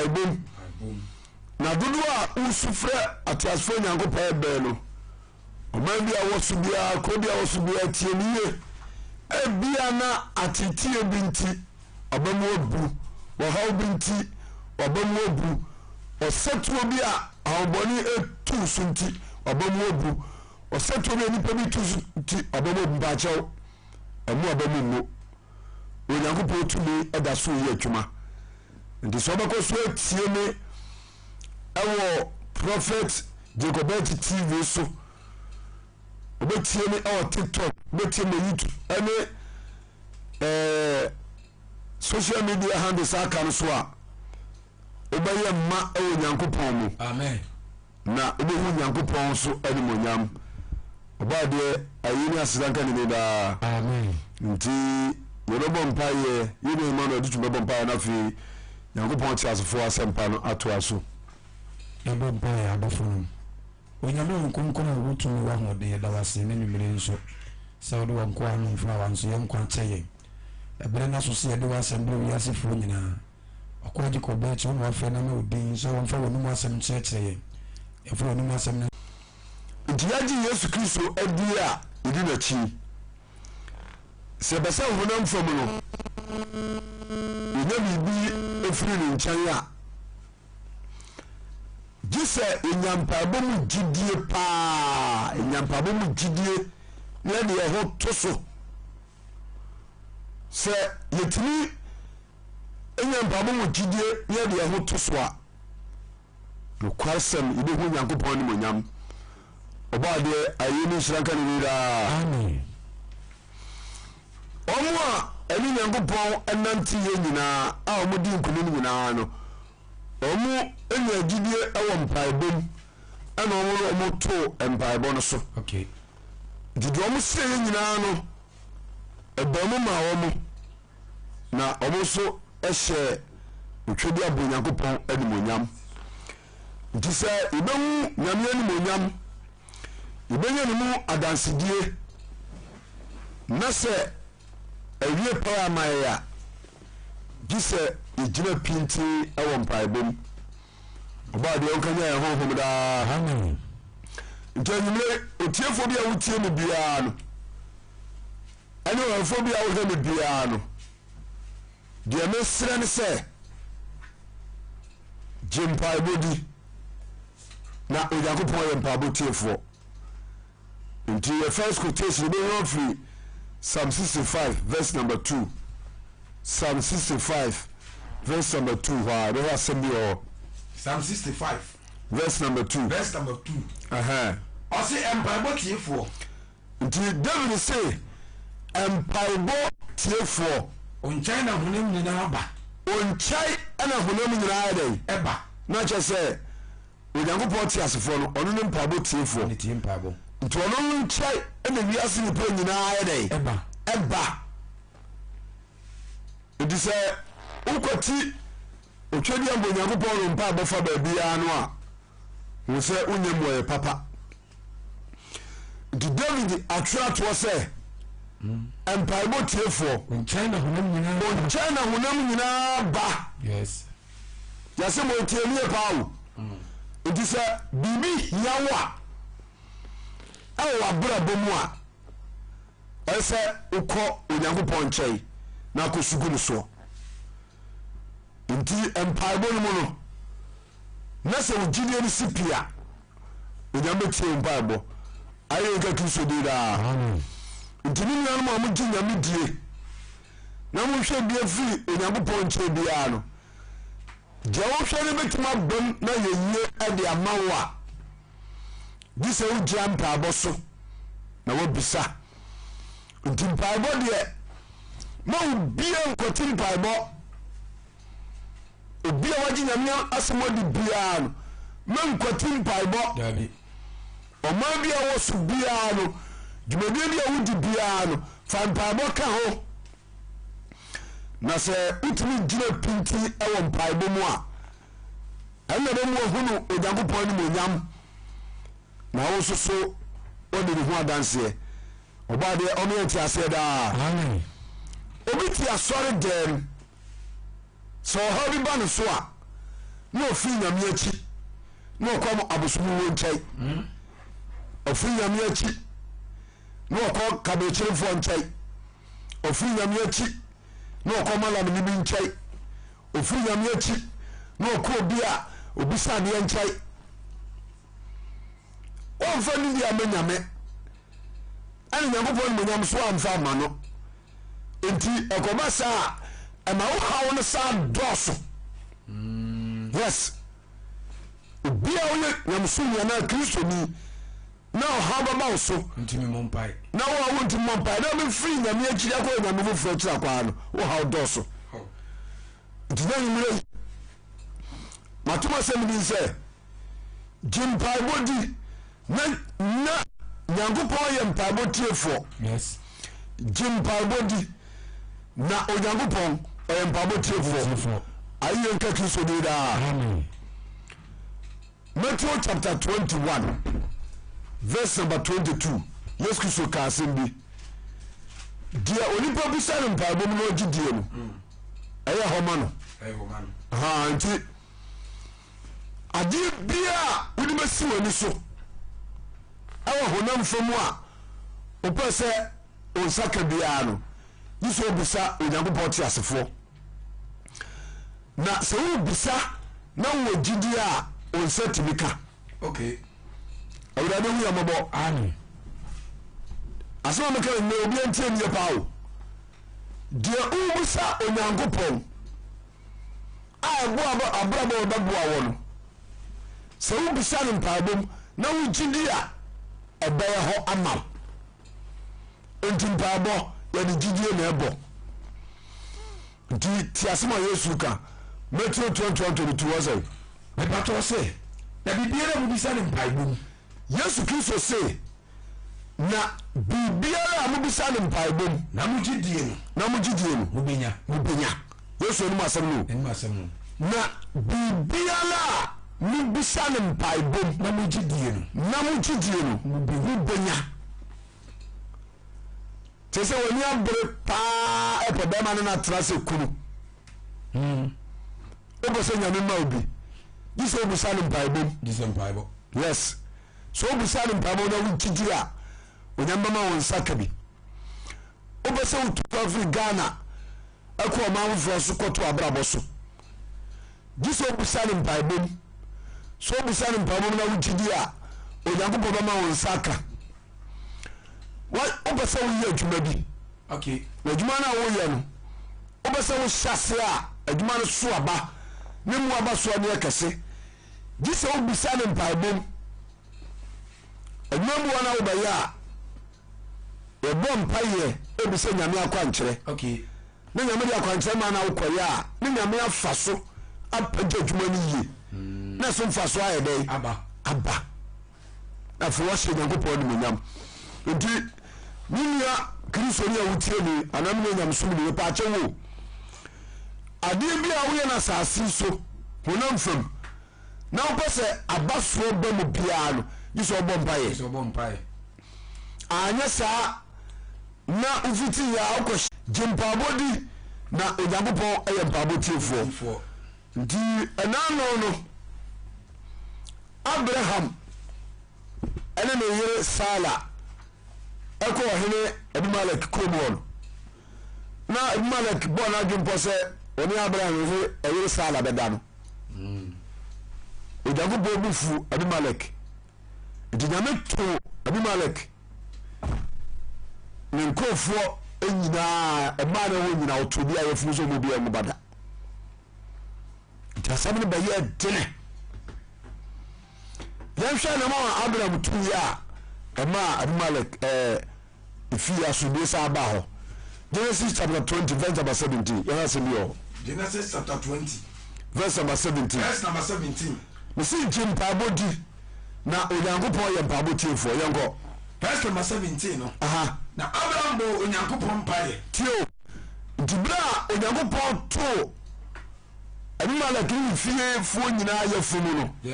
Mpaebɔ mu. Na dodoɔ a wosu frɛ ateasefoɔ Nyankopɔn bɛn no, ɔman bi a wɔ so biara, kuro bi a wɔ so biara, tie me yie. Ebia na ateeteɛ bi nti ɔba mu abu, ɔhaw bi nti ɔba mu abu, ɔsatuo bi a ahobɔne tu so nti ɔba mu abu, ɔsatuo bi a nipa bi tu so nti ɔba mu abu. Mpaakyɛw, ɛmo aba mu mmu. Onyankopɔn tumi da so yɛ adwuma. Nti sɛ wobɛkɔ so atie me ɛwɔ Prophet Jacob Akyi TV so, wobɛtie me ɛwɔ TikTok, wobɛtie me YouTube ɛne ɛɛ social media handles aka no so a, wobɛyɛ mma ɛwɔ Nyankopɔn mu. Amen. Na wobɛhu Nyankopɔn so animuonyam. Ɔbɔadeɛ, ayeyi ne aseda nka ne din daa. Amen. Nti yɛbɛbɔ mpaeɛ, yɛn nua Emmanuel Adutwum bɛbɔ mpaeɛ na afei Nyankopɔn teasefoɔ asɛmpa no atoa so. Yɛbɔ mpaeɛ, adɔfo nom. Onyame Honhom Kronkron a ɔwɔ tumi wɔ ahoɔden, yɛda wo ase nnɛ anwummere yi nso sɛ wode wo nkoa no mfrawa nso yɛn nkwa kyɛ yɛn. Ɛberɛ no aso sɛ yɛde w'asɛm brɛ wiasefoɔ nyinaa. Ɔkɔ agye kɔ bɛɛkye wo na wafrɛ no ama wo din sɛ wɔmfa w'anum asɛm nkyerɛkyerɛ yɛn. Yɛmfa w'anum asɛm no. Nti yɛagye Yesu Kristo adi a yɛdi n'akyi. Sɛ yɛpɛ sɛ honam fam no yɛnya biribi firi ne nkyɛn a, gye sɛ yɛnya mpaebɔ mu gyidie paa, yɛnya mpaebɔ mu gyidie na yɛde yɛn ho to so. Sɛ yɛtumi nya mpaebɔ mu gyidie na yɛde yɛn ho to so a, Nokwaresɛm, yɛbɛhu Onyankopɔn animuonyam. Ɔbɔadeɛ, ayɛyi ne nhyira nka ne din daa. Amen. Wɔn a ɛne Nyankopɔn nanteeɛ nyinaa a wɔdi nkonim nyinaa no, wɔn nya gyidie wɔ mpaebɔ mu ɛna wɔn no wɔn too mpaebɔ no so. Okay. Nti deɛ wɔn srɛeɛ nyinaa no, ɛbaa mu maa wɔn. Na wɔn nso hyɛɛ Otwadeɛ Onyankopɔn animuonyam. Nti sɛ yɛbɛhu Nyame animuonyam, yɛbɛnya ne mu adansedie, na sɛ awie pɛyɛ ama yɛn a, gye sɛ yɛgyina pintinn wɔ mpaebɔ mu. Ɔbɔadeɛ ɔnkanyan yɛn honhom daa. Amen. Nti anwummere, otiefoɔ bi a wotie me biara no, ɛne ɔhwɛfoɔ bi a wohwɛ me biara no, deɛ mesrɛ ne sɛ, gye mpaebɔ di, na Onyankopɔn yɛ mpaebɔ tiefoɔ. Nti yɛ first quotation bɛhu afiri Psalm 65 verse number 2. Psalm 65 verse number 2 hɔ a bɛhwɛ asɛm bi wɔ hɔ. Psalm 65 verse number 2. Verse number 2. Ɔse mpaebɔ tiefoɔ. Nti David se, Mpaebɔ tiefoɔ. Wo nkyɛn na honam nyinaa ba. Wo nkyɛn na honam nyinaa yɛ dɛn? Ɛba. Na kyerɛ sɛ, Onyankopɔn teasefoɔ no, ɔno ne mpaebɔ tiefoɔ. Ɔne tie mpaebɔ. Nti ɔno nkyɛn na wiase nnipa nyinaa yɛ dɛn? Ɛba. Ɛba. Nti sɛ wokwati Otwadeɛ mpo Onyankopɔn no mpaebɔ fa baabiara no a, hu sɛ wonyɛ mmuaeɛ papa. Nti David atwerɛ atoɔ sɛ, mpaebɔ tiefoɔ, Onkyɛn na honam nyinaa ba. Onkyɛn na honam nyinaa ba. Yes. Yɛsɛ mo tie nie paa o. Nti sɛ biribi hia wo a, ɛwɔ w'abrabɔ mu a, ɛsɛ sɛ wokɔ Onyankopɔn nkyɛn na akɔsu gu no soɔ. Nti mpaebɔ no mu no, na sɛ wo gyidie no si pi a, Onyame bɛtie wo mpaebɔ. Ayɛ nka Kristo din daa. Nti me nuanom a mogye Nyame die na mohwɛ bia firi Onyankopɔn nkyɛn biara no, deɛ wohwɛ no bɛtumi abam na yɛyie de ama wo a, gye sɛ wogyina mpaebɔ so na woabisa. Nti mpaebɔ deɛ, ma obia nkwati mpaebɔ. Obi a wagye Nyame asɛm adi biara no, ma nkwati mpaebɔ. Ɔman bi a wɔ so biara no, dwumadie bi a wodi biara no, fa mpaebɔ ka ho. Na sɛ wotumi gyina pintin wɔ mpaebɔ mu a, ɛnna bɛmu ahunu Onyankopɔn animuonyam, na wo nso so wadi ne ho adanseɛ. Ɔbɔadeɛ ɔma yɛn nteaseɛ daa. Amen. Obi te asɔre dɛm, sɛ ɔhaw bi ba ne so a, Na ɔfiri Nyame akyi na ɔkɔ abosomwuo nkyɛn. Ɔfiri Nyame akyi na ɔkɔ kabekyerefoɔ nkyɛn. Ɔfiri Nyame akyi na ɔkɔ malam ni bi nkyɛn. Ɔfiri Nyame akyi na ɔkɔ obi a obisa adeɛ nkyɛn. Wɔmfa nidi ama Nyame ɛne Nyankopɔn animuonyam so amfa ama no. Nti ɛkɔba saa a ɛma wo haw no saa dɔɔso. Mm. Yes. Obi a woyɛ nyamesom ni anaa Kristoni na ɔhaw bɛba wo so. Ntumi mmɔ mpae. Na wo a wontumi mmɔ mpae na wobɛfiri nyame akyiri akɔ nyame foforɔ akyiri akwaa no, wo haw dɔɔso. Nti na nwummerɛ yi matom asɛm din sɛ gye mpaebɔ di na na Nyankopɔn yɛ mpaebɔ tiefoɔ. Yes. Gye mpaebɔ di na Onyankopɔn ɔyɛ mpaebɔ tiefoɔ. Ayeyie nka Kristo din daa. Amen. Matthew chapter 21 verse number 22 Yesu Kristo ka asɛm bi. Deɛ onipa bisa no mpaebɔ mu na ɔgye die no, ɛyɛ hɔ ma no. Ha nti adeɛ biara a wode bɛsi w'ani so ɛwɔ honam fam a wopɛ sɛ wo nsa ka biara no, gye sɛ wobisa Onyankopɔn teasefoɔ. Na sɛ wobisa na wowɔ gyidie a, wo nsa tumi ka. Okay. Awurade hu yɛn mmɔbɔ. Amen. Asɛm a meka nnɛ obi antie nie paa o. Deɛ wobisa Onyankopɔn a ɛboa abrabɔ a ɔbɛboa wɔ no, sɛ wobisa no mpaebɔ mu na wogye di a, ɛbɛyɛ hɔ ama wo. Enti mpaebɔ yɛde gyidie na ɛbɔ. Nti te asɛm a Yesu ka Matthew 21 22 hɔ sɛ. Mepatɔ se, na biribiara a mobisa no mpaebɔ mu. Yesu Kristo se, na biribiara a mobisa no mpaebɔ mu. Na mogye die no. Na mogye die no. Mobɛnya. Mobɛnya. Yesu anim asɛm no. Anim asɛm no. Na biribiara a mobisa no mpaebɔ mu. Na mogye die no. Na mogye die no. Mobɛnya. Kyerɛ sɛ w'ani abere paa ɛpɛ bɛrima no n'atena sɛ kunu. Wopɛ sɛ Nyame ma obi. Gye sɛ wobisa no mpaebɔ mu. Gye sɛ mpaebɔ. Yes. Sɛ wobisa no mpaebɔ na wogye di a, Onyame bɛma wo nsa ka bi. Wopɛ sɛ wotu kwan firi Ghana ɛkɔ ɔman foforɔ so kɔto abrabɔ so. Gye sɛ wobisa no mpaebɔ mu. Sɛ wobisa no mpaebɔ mu na wogye di a, Onyankopɔn bɛma wo nsa aka. Wopɛ sɛ woyɛ adwuma bi. Okay. Na adwuma no a woyɛ no, wopɛ sɛ wohyɛ ase a adwuma no so aba ne mu aba so ani kɛse. Gye sɛ wobisa no mpaebɔ mu. Adwuma bi wɔ no a wobɛyɛ a, yɛbɔ mpaeɛ ebisa Nyame akwankyerɛ. Okay. Na Nyame de akwankyerɛ ma na wokɔyɛ a, ne Nyame afa so apagya adwuma no yie. Na ɛso mfasoɔ ayɛ dɛn? Aba. Aba. Na afei wahyɛ Nyankopɔn animuonyam. Nti, me nua Kristoni a wotie me anaa me nua nyamesom ni, mepaakyɛ wo, adeɛ bi a woyɛ no asase so, honam fam, na wopɛ sɛ aba soɔ ba mu biara no, gye sɛ wobɔ mpaeɛ. Gye sɛ wobɔ mpaeɛ. Anyɛ saa na wofiti yɛ a wokɔ gye mpaebɔ di na Onyankopɔn yɛ mpaebɔ tiefoɔ. Nti ɛna ano no Abraham ɛne ne yere Sara ɛkɔ ɔhene Abimelek kurom hɔ no, na Abimelek bɔɔ n'adwene pɔ sɛ ɔne Abraham yere ɛyere Sara bɛda no. Onyankopɔn bu fu Abimelek. Nti Nyame too Abimelek ne nkurɔfoɔ nyinaa, ɛmaa ne ho nyinaa, ɔtoo bi a yɛfunu sɛ ɔmu biara mu bada. Nti asɛm no bɛyɛɛ dene. Yɛnhwɛ nneɛma a Abraham tuiɛ a ɛmaa Abimelek ɛɛ efii asomdwoe san baa hɔ. Genesis chapter 20 verse number 17. Yɛn asɛm bi wɔ hɔ. Genesis chapter 20 verse number 17. Verse number 17. Mesi gye mpaebɔ di na Onyankopɔn yɛ mpaebɔ tiefoɔ. Yɛnkɔ. Verse number 17 no. Aha. Na Abraham bɔɔ Onyankopɔn mpaeɛ. Tie o. Nti berɛ a Onyankopɔn too Abimelek ne ne fiefoɔ nyinaa yafunu no.